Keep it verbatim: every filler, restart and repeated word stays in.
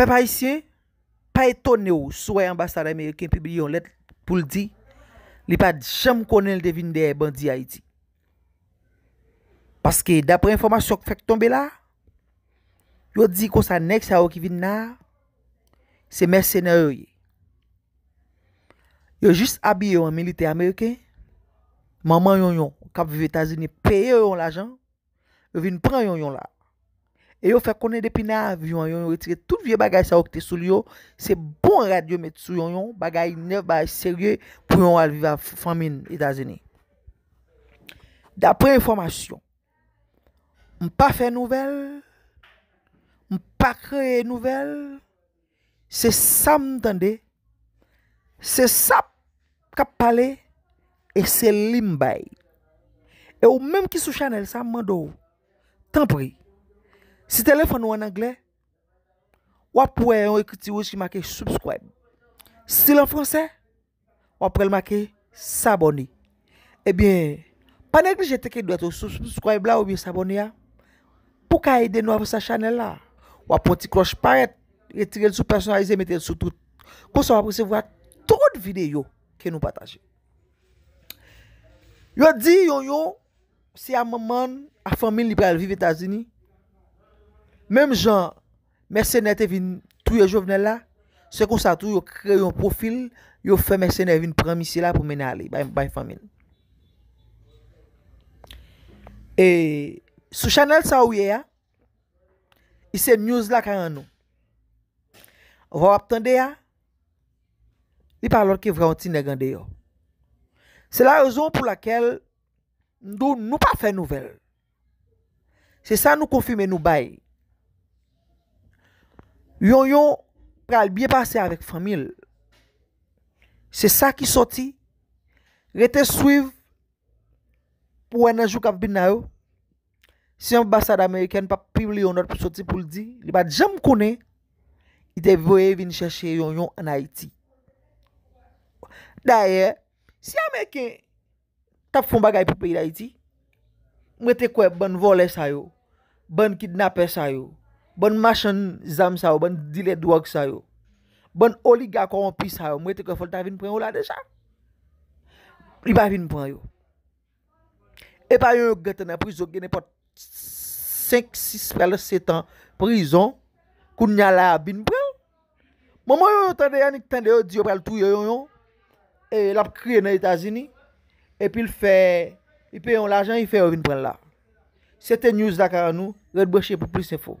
Pèp ayisyen, pa etone w si w wè anbasad ameriken pibliye yon lèt pou l di li pa t janm konnen l te vin dèyè bandi Ayiti. Paske, dapre enfòmasyon k fèk tonbe la, yo di konsa nèg sa yo ki vin la a, se mèsenè yo ye. Yo jis abiye yo an militè ameriken. Manman Yonyon k ap viv Etazini peye yo yon lajan. Yo vin pran Yonyon la. E yo fè konnen depi nan avyon an, Yonyon retire tout vye bagay sa yo ki te sou li yo. Se bon rad yo met sou Yonyon, bagay nèf, bagay serye pou Yonyon al viv ak fanmi l Etazini. Dapre enfòmasyon, m pa fè nouvèl, m pa kreye nouvèl, se sa m tande, se sa k ap pale, e se li m bay. E ou menm ki sou chanèl sa, m mande w, tanpri, si telefòn ou an anglè, w ap wè yon ekriti wouj ki make subscribe. Si l an fransè, w ap wè l make s'abonner. Ebyen, pa neglije teke dwèt ou sou subscribe la oubyen s'abonner a pou ka ede nou avanse ak chanèl la. W ap wè yon ti klòch parèt, retire l sou pèsonalize, mete l sou tout. Konsa w ap resevwa tout videyo ke nou pataje. Yo di Yonyon se a manman l, a fanmi l li pral viv Etazini. Menm jan mèsenè te vin touye Jovenel la, se konsa tou yo kreye yon pwofil, yo fè mèsenè vin pran misye la pou mennen ale bay, bay fanmi l. E sou chanèl sa ou ye a, li se News Lakay an nou. Vwa w ap tande a, li pa lòt ke vwa yon ti nèg andeyò. Se la rezon pou lakèl m di w nou pa fè nouvèl. Se sa nou konfime nou bay. Yonyon pral byen pase avèk fanmi l. Se sa ki soti. Rete swiv pou wè nan jou k ap vin la yo. Si anbasad amerikèn p ap pibliye yon nòt pou soti pou l di, li pa t janm konnen li te voye vin chèche Yonyon ann Ayiti. Dayè, si Ameriken t ap fè yon bagay pou peyi Dayiti, mwen te kwè bann vòlè sa yo, bann kidnapè sa yo, bann machann zam sa yo, bann dilè dwòg sa yo, bann oliga kòwonpi sa yo, mwen te kwè fò l ta vin pran yo la deja. Li pa vin pran yo. E pa yo, yo gentan nan prizon, gen nenpòt senk, sis, pral sèt an prizon. Kounye a la, y ap vin pran l. Manman Yonyon tande, annik tande yo di yo pral touye Yonyon. E l ap kriye nan Etazini. Epi l fè, li peye yon lajan, li fè yo vin pran l la. Se te News Lakay an nou, ret branche pou plis enfo.